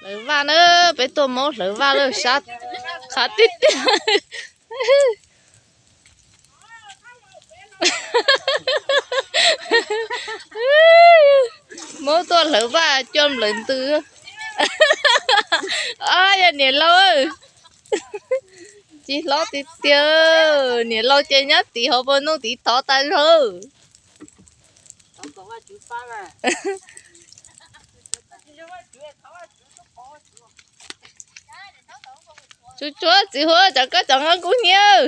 Hlawv vaj na, peb tuaj maub hlawv vaj lawm sab qhav tiag tiag. Maub tuaj hlawv vaj coj nplawm ntws. Yog niam laus, tsis hlob tiag tiag. Niam laus ces nyob tim hauv paus ntoo tiv thov tas zog. Tsuag tsuag txiv huab, cov koj cov nqeeb kub hnyiab.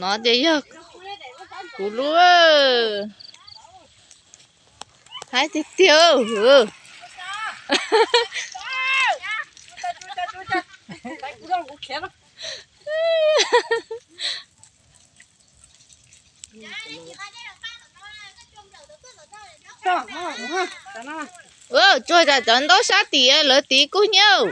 No ces yog kuv lub. Haib tiag tiag. Tsuag tsam cov ntaub sab tim lawv tiv kub hnyiab.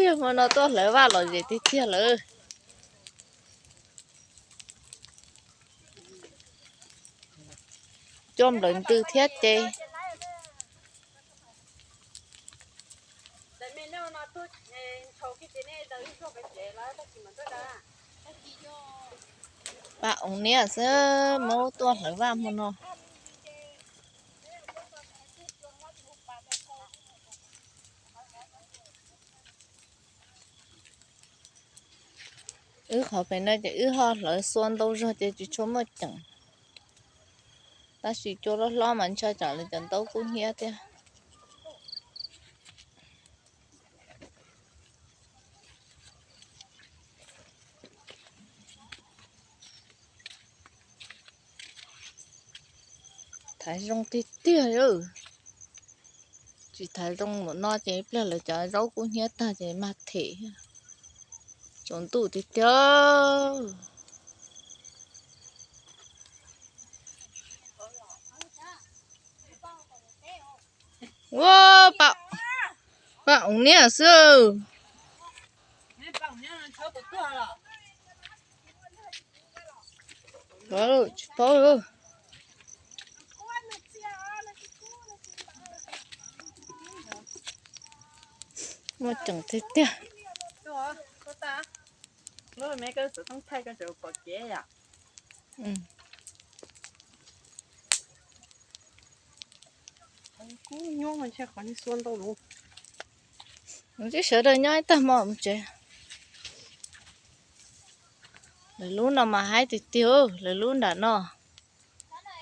Yog hmo no tuaj hlawv vaj lom zem tiag tiag lawm. Coj nplawm ntws thiab ces. Pab oo niam xwb, maub tuaj hlawv vaj hmo no. Wb qhov pem no ces wb ho hlawv xua ntau zog ces tsis tshua muaj ceem. Tab sis cua loj hlob mas ntshai tsam lawv cov ntaub kub hnyiab thiab. Thaiv zoo tiag tiag. Tsis thaiv zoo npaum no ces ib pliag lawv cov zaub kub hnyiab tag ces mag them. Tsaus ntuj tiag tiag. Ua, pab oo niam xwb. Tsis paub. Muaj ceem tiag tiag. Kub nyuaj mas ntshe qhov xua ntau lawm. Twb sawv daws nyob ib tag hmo mus tsev. Lawv lub no mas haib tiag tiag, lawv lub nram no.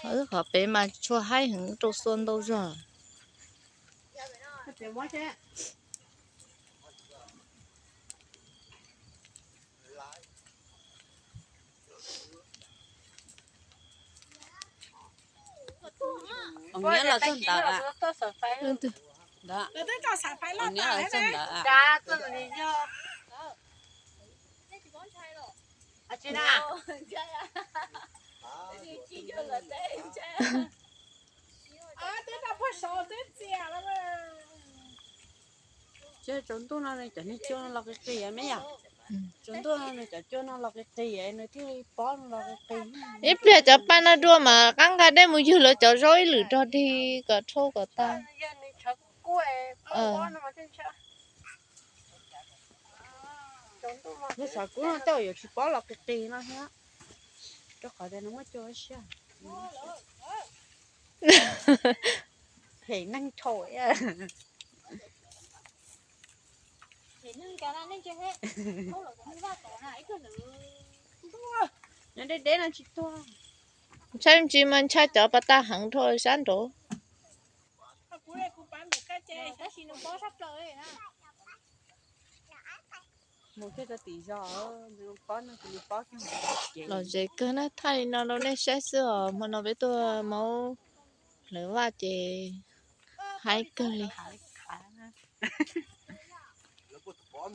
Wb qhov pem mas tshua haib heev, rau xua ntau zog. Ov niab los txog ntawd. Ov niab los txog ntawd. Tsaus ntuj no nws cov niag cua no los qis qis me yom. Tsaus ntuj no nws cov cua no los qis qis, nws thiaj li pob no los qis qis. Ib pliag cov paj no dua mas qab nqa dej mus ywg lawv cov zaub ib lwm rog dig kom dhau kom tag. Lub xav kub no tej zaum yuav tsis pob los qis qis no thiab, rau qhov tias nws muaj cua siab. Phem neeg dhau. Nyob deb deb no tsis tuag. Ntshai ntsis mas ntshai cov pas tas heev dhau sab nraud. Lom zem kawg na, thaij li no rau nej saib xwb os. Hmo no peb tuaj maub hlawv vaj ces haib kawg li.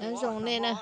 Nyob zoo nej na.